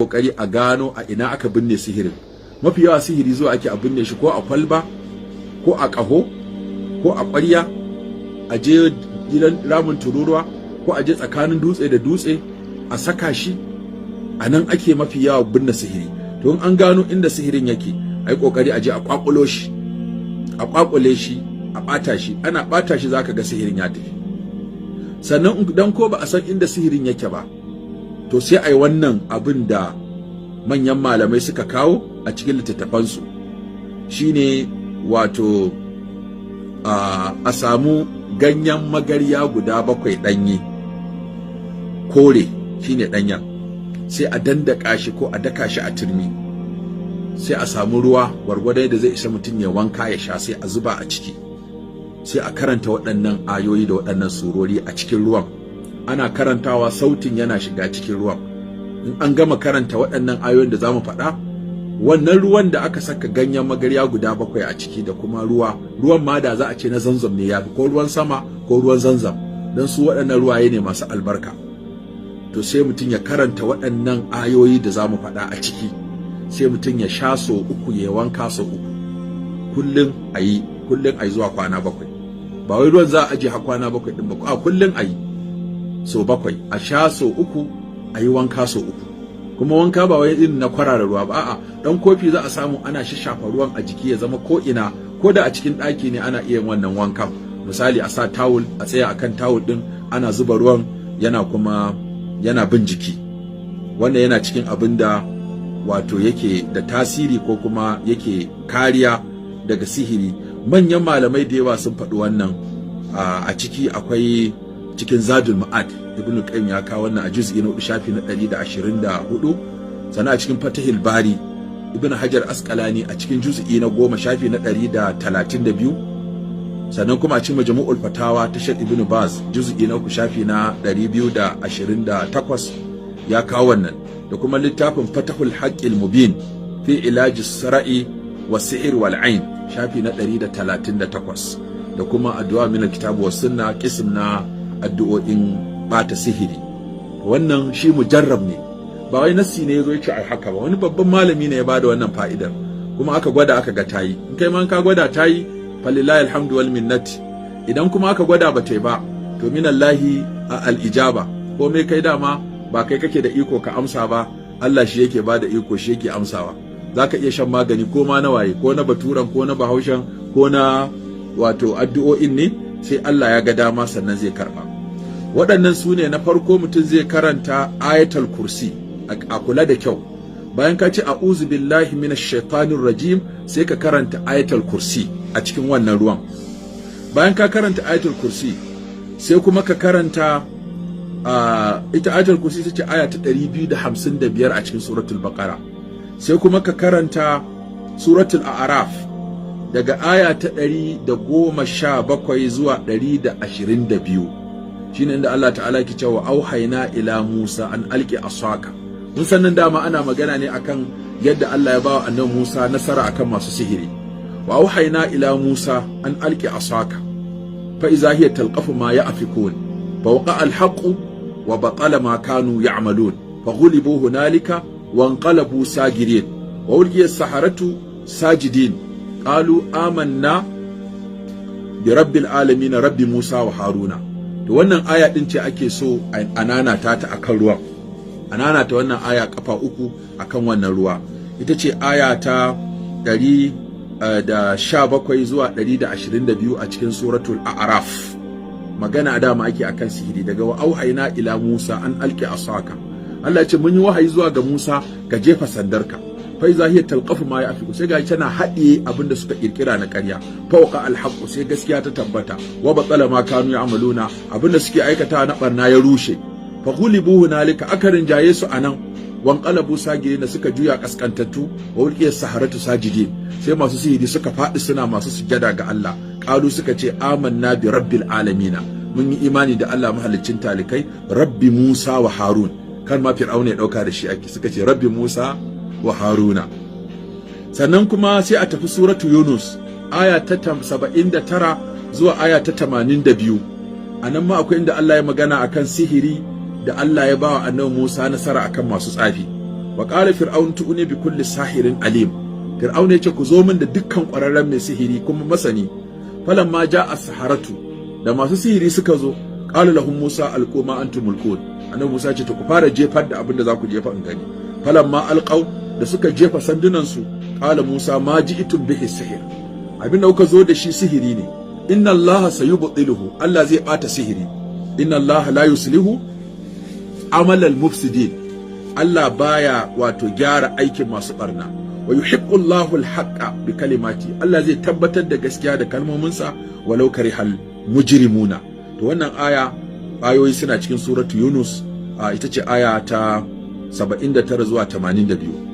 kokari a gano a ina aka binne sihirin. Mafi yawa sihiri zuwa ake a binne shi ko a kwalba, ko a ƙaho, ko a ƙwarya, a je gidan ramin tururuwa, ko a je tsakanin dutse da dutse a saka shi. A nan ake mafi yawa binne sihiri. To, in an gano inda sihirin yake, a yi kokari a je a kwakulo shi, a kwakule shi, a ɓata shi. Ana ɓata shi, zaka ga sihirin ya tafi. Sannan dan ko ba a san inda sihirin yake ba, to sai a yi wannan abin da manyan malamai suka kawo a cikin littattafansu, shine wato a samu ganyen magarya guda 7 ɗanye, kore shine ɗanyen, sai a dandaka shi ko a daka shi a turmi. Sai a samu ruwa gwargwadon da zai isa mutum ya wanka ya sha, sai a zuba a ciki, sai a karanta waɗannan ayoyi da waɗannan surori a cikin ruwan. Ana karantawa, sautin yana shiga cikin ruwan. In an gama karanta waɗannan ayoyin da zamu faɗa, wannan ruwan da aka saka ganyen magarya guda 7 a ciki da kuma ruwa, ruwan ma da za a ce na Zamzam ne yafi, ko ruwan sama ko ruwan Zamzam, don su waɗannan ruwaye ne masu albarka. To, sai mutum ya karanta waɗannan ayoyi da zamu faɗa a ciki, sai mutum ya sha so 3, ya wanka so 3. Kullum a yi, kullum a yi zuwa kwana 7. Ba wai ruwan za a aje har kwana 7 ɗin ba, a kullum a yi so 7, a sha so 3, a yi wanka so 3. Kuma wanka ba wai irin na kwarara ruwa ba, a'a, dan kofi za a samu, ana shishafa ruwan a jiki ya zama ko ina. Ko da a cikin ɗaki ne ana iya wannan wankan. Misali, a sa tawul, a tsaya akan tawul din, ana zuba ruwan, yana kuma yana bin jiki. Wannan yana cikin abin da wato yake da tasiri ko kuma yake kariya daga sihiri. Manyan malamai da yawa sun faɗi wannan. A ciki akwai cikin Zadul Ma'ad, Ibnu Qayyim ya kawo wannan a juz'i na 4, shafi na 124. Sannan a cikin Fatahil Bari, Ibnu Hajar Asqalani a cikin juz'i na 10, shafi na 132. Sannan kuma a cikin Majmu'ul Fatawa ta Sheikh Ibnu Baz, juz'i na 3, shafi na 228, ya kawo wannan, da kuma littafin Fatahul Haqqil Mubin fi Ilaji Sara'i wa Sihr wal Ain, shafi na 138, da kuma Addu'a min Kitabu was Sunna, qism na addu'o'in bata sihiri. Wannan shi mujarrab ne, ba wai nassi ne yazo yace ai haka ba. Wani babban malami ne ya bada wannan fa'idar, kuma aka gwada aka ga tayi. In kai ma ka gwada tayi, falillahi alhamdu wal minnati. Idan kuma aka gwada ba tai ba, to minallahi al ijaba. Komai kai dama ba kai kake da iko ka amsa ba, Allah shi yake bada iko, shi yake amsawa. Zaka iya shan magani ko ma na waye, ko na baturan, ko na bahaushen, ko na wato addu'o'in ne, sai Allah ya ga dama sannan zai karba. Waɗannan su ne. Na farko, mutum zai karanta Ayatul Kursi. A kula da kyau, bayan ka ce "A'udhu billahi minash shaitanir rajim", sai ka karanta Ayatul Kursi a cikin wannan ruwan. Bayan ka karanta Ayatul Kursi, sai kuma ka karanta ita Ayatul Kursi, ita ce aya ta 255 a cikin Suratul Baqara. Sai kuma ka karanta Suratul A'raf daga aya ta 117 zuwa 122, shine inda Allah Ta'ala ke cewa "Auhayna ila Musa an alqi asaka". Mun san nan dama ana magana ne akan yadda Allah ya bawa Annabi Musa nasara akan masu sihiri. "Wa auhayna ila Musa an alqi asaka fa iza hiya talqafu ma ya'fikun, fa waqa al-haqqu wa batala ma kanu ya'malun, fa ghulibu hunalika wa anqalabu sagirin, wa ulqiya as-saharatu sajidin, qalu amanna bi rabbil alamin, rabbi Musa wa Haruna". To, wannan aya din ce ake so a nanata ta akan ruwan, a nanata wannan aya kafa 3 akan wannan ruwa. Ita ce aya ta 117 zuwa 122 a cikin Suratul A'raf. Magana dama ake akan sihiri, daga "wa auhayna ila Musa an alqi asaka". Allah ya ce mun yi wahayi zuwa ga Musa ka jefa sandarka. "Fa iza hiya talqafu ma ya'fiku", sai ga tana haɗiye abinda suka kirkira na ƙarya. "Fawqa alhaqu", sai gaskiya ta tabbata. "Wa batsala ma kanu ya'maluna", abinda suke aikata na barna ya rushe. "Fa ghulibu hunalika", aka rinjaye su anan. "Wanqalabu sagirin", da suka juya kaskantattu. "Wa ulqiya saharatu sajidin", sai masu sihiri suka faɗi suna masu sujjada ga Allah. "Qalu", suka ce, "Amanna bi rabbil alamin", mun yi imani da Allah mahaliccin talikai, "rabbi Musa wa Harun". Kan ma Fir'auna ya dauka da shi ake, suka ce "rabbi Musa wa Haruna". Sannan kuma sai a tafi Suratu Yunus, aya ta 79 zuwa aya ta 82. A nan ma akwai inda Allah ya magana akan sihiri, da Allah ya ba wa Annabi Musa nasara akan masu tsafi. Wa qala Fir'aun ituni bi kulli sahirin alim. Fir'aun ya ce, "Ku zo min da dukkan ƙwararren mai sihiri kuma masani." Falamma ja'a as-saharatu, da masu sihiri suka zo, qala lahum Musa alqu ma antum mulqun. Annabi Musa ce, "To, ku fara jefar da abin da za ku jefa in gani." Falamma alqaw, da suka jefa sandunan su, qala Musa ma ji'tum bihi sihir, abin da kuka zo da shi sihiri ne. Inna Allah sayubtiluhu, Allah zai bata sihiri. Inna Allah la yuslihu amalal mufsidin, Allah baya wato gyara aikin masu barna. Wa yuhiqqu Allahu al-haqqa bi kalimati, Allah zai tabbatar da gaskiya da kalmominsa, walau karihal mujrimuna. To, wannan aya, ayoyi suna cikin Suratu Yunus, ita ce aya ta 79 zuwa 82.